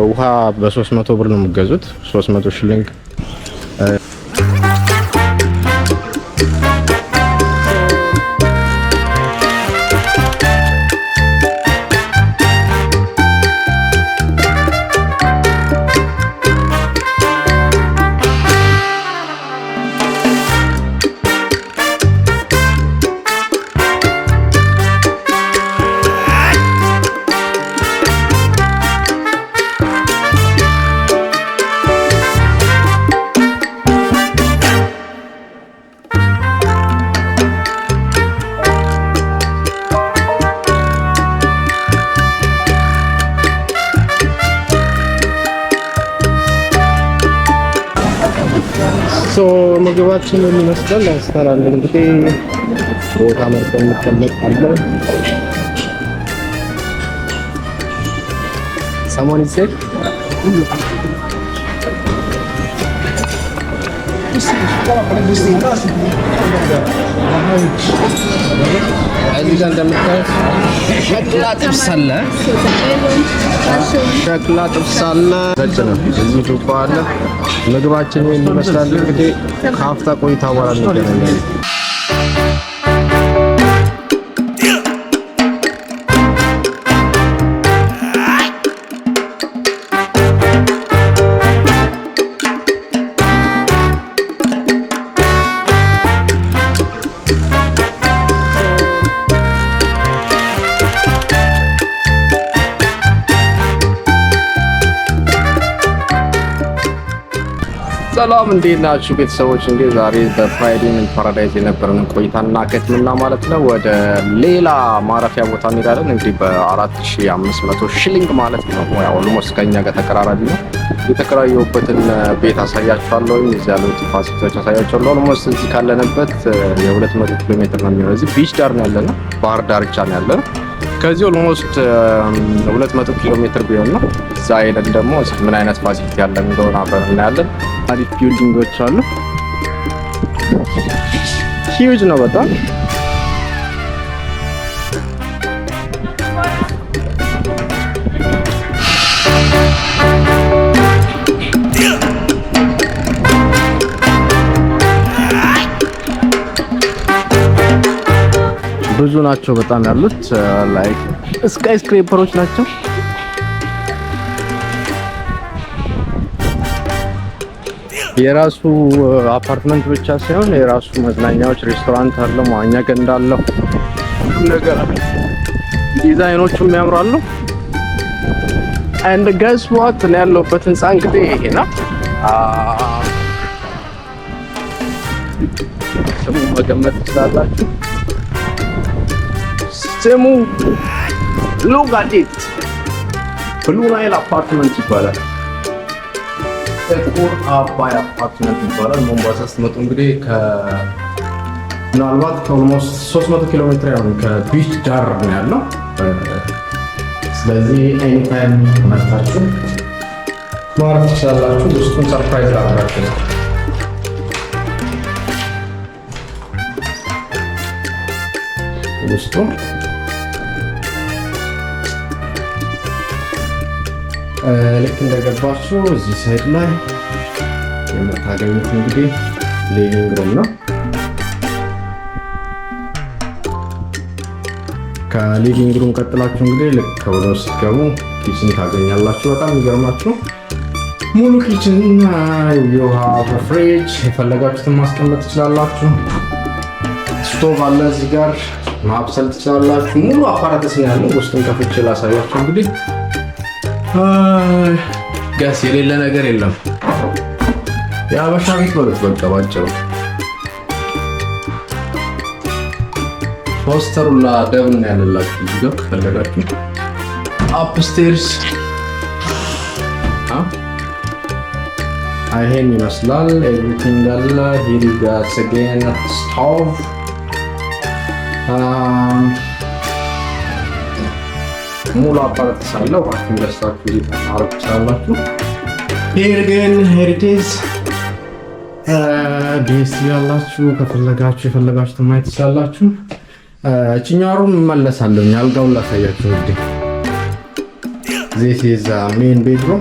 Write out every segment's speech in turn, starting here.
ውሃ በ300 ብር ነው የምገዙት፣ 300 ሽሊንግ። So ምግባችን ይመስላል አንስተናል። እንግዲህ ቦታ መርጠን እንቀመጣለን። Someone is sick? እዚህ ጋር እንደምታዩት ሸክላ ጥብስ አለ። ሸክላ ጥብስ አለ። ዘጭ ነው። እዚህ ዱባ አለ። ምግባችን ይሄን ይመስላል። እንግዲህ ከአፍታ ቆይታ በኋላ እንገናኛለን። ሰላም፣ እንዴት ናችሁ ቤተሰቦች? እንግዲህ ዛሬ በ Pride in Paradise የነበረንን ቆይታ እናከትምና ማለት ነው ወደ ሌላ ማረፊያ ቦታ እንሄዳለን። እንግዲህ በ4500 ሽሊንግ ማለት ነው፣ ያው almost ከኛ ጋር ተቀራራቢ ነው። የተከራየሁበትን ቤት አሳያችኋለሁ። እዚህ ያሉት facility ዎች አሳያችኋለሁ። Almost እዚህ ካለንበት የ200 ኪሎ ሜትር ነው የሚሆነው። እዚህ beach ዳር ነው ያለነው፣ ባህር ዳርቻ ነው ያለነው። ከዚህ almost 200 ኪሎ ሜትር ቢሆን ነው። እዛ ሄደን ደግሞ ምን አይነት facility ያለ እንደሆነ አብረን እናያለን። አሪፍ building ኦች አሉ። Huge ነው በጣም። ብዙ ናቸው በጣም ያሉት፣ like skyscraper ኦች ናቸው። የራሱ አፓርትመንት ብቻ ሳይሆን የራሱ መዝናኛዎች፣ ሬስቶራንት አለው፣ መዋኛ ገንዳ አለው፣ ሁሉም ነገር አለ። ዲዛይኖቹም ያምራሉ። And guess what፣ እኔ ያለሁበት ህንፃ እንግዲህ ይሄ ነው። ስሙ መገመት ትችላላችሁ። ስሙ፣ look at it፣ Blue Nile Apartment ይባላል። ጥቁር አባይ አፓርትመንት ይባላል። ሞምባሳ ስትመጡ እንግዲህ ምናልባት ከ almost 300 ኪሎ ሜትር ያሁን ከ beach ዳር ነው ያለው። ስለዚህ anytime መጥታችሁ ማረፍ ትችላላችሁ። ውስጡን surprise ላድርጋችሁ ነው። ውስጡ ልክ እንደገባችሁ እዚህ side ላይ የምታገኙት እንግዲህ living room ነው። ከ living room ቀጥላችሁ እንግዲህ ልክ ከወደ ውስጥ ስትገቡ kitchen ታገኛላችሁ። በጣም የሚገርማችሁ ሙሉ kitchen፣ የውሃ፣ ፍሪጅ፣ የፈለጋችሁትን ማስቀመጥ ትችላላችሁ። ስቶቭ አለ እዚህ ጋር፣ ማብሰል ትችላላችሁ። ሙሉ apparatus ነው ያለው። ውስጡን ከፍቼ ላሳያችሁ። እንግዲህ guys፣ የሌለ ነገር የለም። የአበሻ ቤት በሉት በቃ ባጭሩ። Toaster ኡላ double ነው ያለላችሁ እዚህ ጋር ከፈለጋችሁ። Upstairs ይሄን ይመስላል። Everything አለ። Here got again stove፣ ሙሉ apparatus አለው። Vacuum ገዝታችሁ እዚህ ማድረግ ትችላላችሁ። Here ግን here it is፣ DStv ያላችሁ ከፈለጋችሁ የፈለጋችሁትን ማየት ትችላላችሁ። እችኛው room እመለሳለሁ። አልጋውን ላሳያችሁ እንግዲህ። This is main bedroom።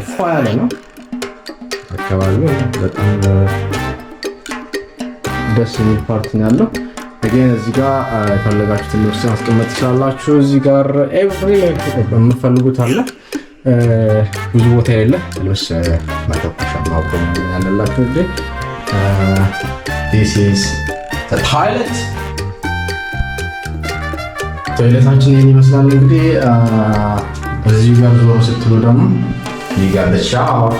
ፏ ያለ ነው አካባቢው፣ በጣም ደስ የሚል part ነው ያለው። ግን እዚህ ጋር የፈለጋችሁትን ልብስ ማስቀመጥ ትችላላችሁ። እዚህ ጋር every የምትፈልጉት አለ። ብዙ ቦታ የሌለ ልብስ መተኮሻ አብሮ ያለላችሁ። እንግዲህ this is toilet። Toilet ኣችን ይህን ይመስላል። እንግዲህ እዚህ ጋር ዞሮ ስትሉ ደግሞ you got the shower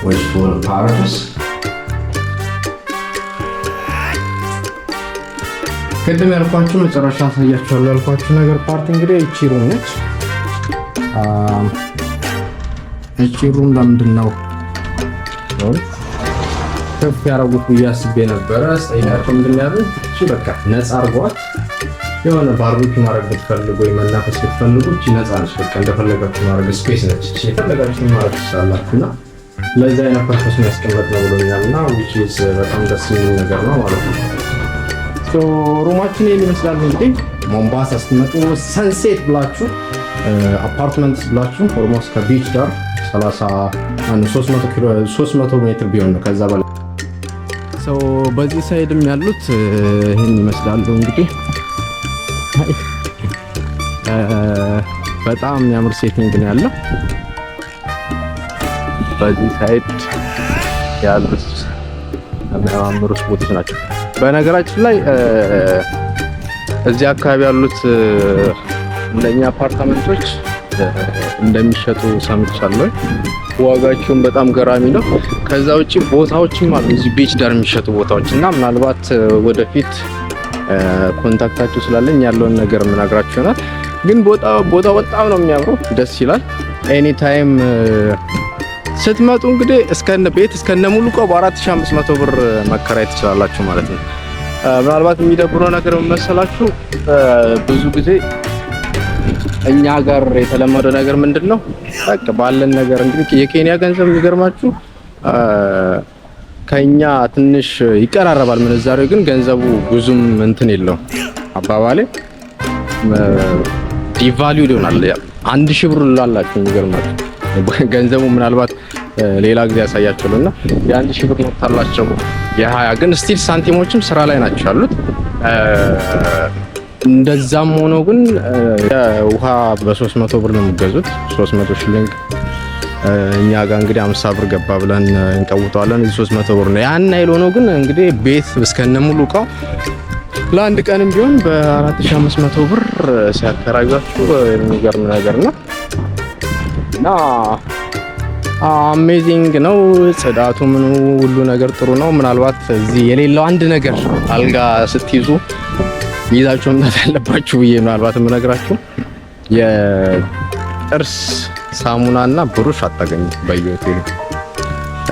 with full parts። ቅድም ያልኳችሁ፣ መጨረሻ አሳያችኋለሁ ያልኳችሁ ነገር part እንግዲህ እቺ room ነች። እቺ room ለምንድን ነው ከፍ ያደረጉት ብዬ አስቤ ነበረ። ስጠይቃቸው ምንድን ነው ያሉት? እቺ በቃ ነፃ አርጓት፣ የሆነ barbecue ማድረግ ብትፈልጉ ወይ መናፈስ ብትፈልጉ እቺ ነፃ ነች። በቃ እንደፈለጋችሁ ማድረግ space ነች። እቺ የፈለጋችሁ ማድረግ ትችላላችሁ እና ለዛ አይነት purpose ነው ያስቀመጥነው ብሎኛል እና which is በጣም ደስ የሚል ነገር ነው ማለት ነው። So room ኣችን ይህን ይመስላል። እንግዲህ ሞምባሳ ስትመጡ Sunset ብላችሁ፣ አፓርትመንት ብላችሁ almost ከ beach ዳር 30 300 ሜትር ቢሆን ነው፣ ከዛ በላይ። So በዚህ side ም ያሉት ይህን ይመስላሉ። እንግዲህ በጣም የሚያምር setting ነው ያለው። በዚህ side ያሉት የሚያማምሩ spot ኦች ናቸው። በነገራችን ላይ እዚህ አካባቢ ያሉት እንደኛ አፓርታመንቶች እንደሚሸጡ ሰምቻለሁ። ዋጋቸውን በጣም ገራሚ ነው። ከዛ ውጪ ቦታዎችም አሉ እዚህ beach ዳር የሚሸጡ ቦታዎች እና ምናልባት ወደፊት contact ኣቸው ስላለኝ ያለውን ነገር የምነግራችሁ ይሆናል። ግን ቦታው በጣም ነው የሚያምረው፣ ደስ ይላል። Anytime ስትመጡ እንግዲህ እስከነ ቤት እስከነ ሙሉ እቃው በ4500 ብር መከራየት ትችላላችሁ ማለት ነው። ምናልባት የሚደብረው ነገር ምን መሰላችሁ? ብዙ ጊዜ እኛ ጋር የተለመደው ነገር ምንድን ነው? በቃ ባለን ነገር እንግዲህ የኬንያ ገንዘብ የሚገርማችሁ ከኛ ትንሽ ይቀራረባል ምንዛሬው፣ ግን ገንዘቡ ብዙም እንትን የለውም። አባባሌ devalue ይሆናል። 1000 ብር ላላችሁ የሚገርማችሁ ገንዘቡ ምናልባት ሌላ ጊዜ ያሳያችኋለሁ እና የ1000 ብር note አላቸው፣ የ20 ግን still ሳንቲሞችም ስራ ላይ ናቸው ያሉት። እንደዛም ሆኖ ግን ውሃ በ300 ብር ነው የሚገዙት፣ 300 ሽሊንግ። እኛ ጋር እንግዲህ 50 ብር ገባ ብለን እንቀውጠዋለን። እዚህ 300 ብር ነው። ያን ያህል ሆኖ ግን እንግዲህ ቤት እስከነ ሙሉ እቃው ለአንድ ቀንም ቢሆን በ4500 ብር ሲያከራዩአችሁ የሚገርም ነገር ነው እና amazing ነው። ጽዳቱ ምኑ ሁሉ ነገር ጥሩ ነው። ምናልባት እዚህ የሌለው አንድ ነገር አልጋ ስትይዙ ይዛችሁ መምጣት ያለባችሁ ብዬ ምናልባት የምነግራችሁ የጥርስ ሳሙና እና ብሩሽ አታገኙ በየሆቴሉ።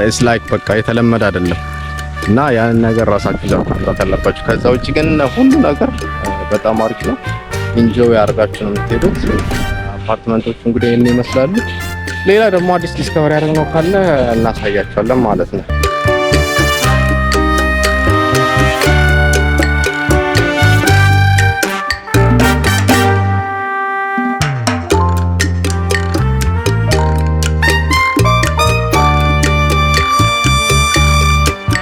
It's like በቃ የተለመደ አይደለም እና ያንን ነገር ራሳችሁ ይዛችሁ መምጣት ያለባችሁ። ከዛ ውጭ ግን ሁሉ ነገር በጣም አሪፍ ነው። Enjoy አድርጋችሁ ነው የምትሄዱት። አፓርትመንቶቹ እንግዲህ ይህን ይመስላሉ። ሌላ ደግሞ አዲስ discover ያደረግነው ካለ እናሳያቸዋለን ማለት ነው።